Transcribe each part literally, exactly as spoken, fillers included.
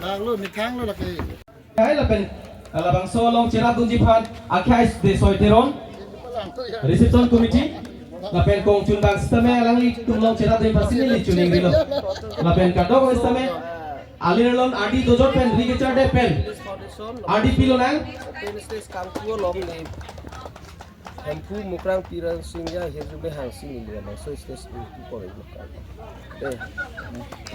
Langlo, mithanglo lake. Hai lapen, labangso along cherapdunji aphan, akhai de Soi Teron, reception committee, lapen kongchun bang sitame alanglitum along cherapdunji aphan si neli choningri lo. Lapen kadokave sitame, alir along ardi dojot pen, ri kecharde pen, ardi pilonang. Pen stage kangku along ni Hemphu Mukrang Piran Singja Heju Behang Singja Soi Stage Two College Mukrang. Eh.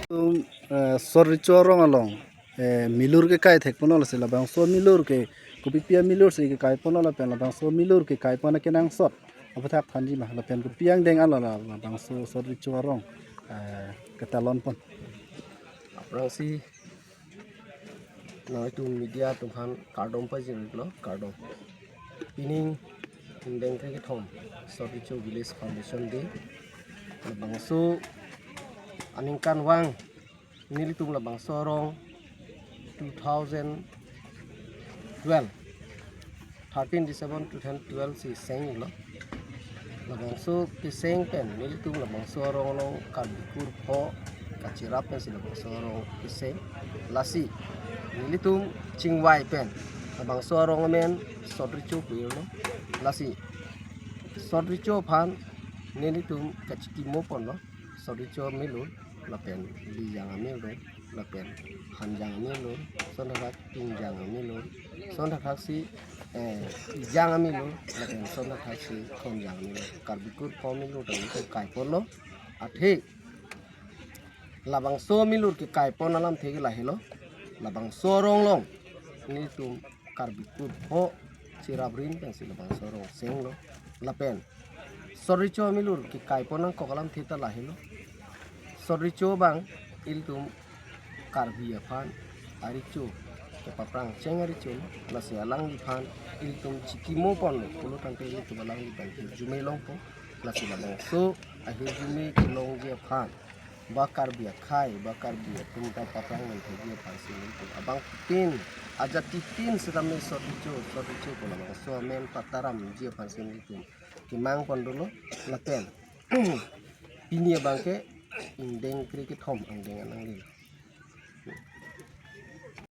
Tum, eh, Sorricho arong along, eh, milur kekai thekponlo si labangso milur ke, kopi pi amilur si kekai ponlo lapen labangso milur kekai pon akenangsot aphuthak thanji ma lapen kopi angdeng alo la labangso Sorricho arong, eh, ketalon pon. Aphrangsi nangtum media atum aphan kardom pajirlo, kardom. Pining ingdeng kre kethom Sorricho Village Foundation Day. Labangso aningkanvang nelitum labangso arong two thousand twelve, thirteen December two thousand twelve si senglo. Labangso keseng pen nelitum labangso arong along Karbi kur pho kacherap pensi labangso arong keseng. Lasi nelitum chingvai pen labangso arong amen Sorricho pu-irlo. Lasi Sorricho aphan nelitum kachikimo ponlo. Sorricho amilur, lapen Bijang amilur, lapen Hanjang amilur, sonthakthak Tungjang amilur, sonthakthak si, eh, Ijang amilur, lapen sonthakthak si Khonjang amilur. Karbi kur pho amilur tangte kai ponlo. Athe labangso amilur kekai pon alamthe ke lahelo. Labangso arong along nelitum Karbi kur pho cherap rin pensi labangso arong senglo. Lapen Sorricho amilur kekai pon nangkok alamthe ta lahelo. Sorricho abang ilitum Karbi aphan arecho, kepaprang cheng arecho, lasi alangliphan ilitum chikimo ponlo pulo tangte ilitum alangliphan hirjume longpo. Lasi labangso ahirjume kelongji aphan ba Karbi akhei, ba Karbi atum ta paprang nangthekji aphansi nelitum abangphutin, ajatitin sitame Sorricho, Sorricho pu labangso amen pataramji aphansi nelitum kemang pon dolo. Lapen pini abangke ingdeng kre kethom angdeng anangli.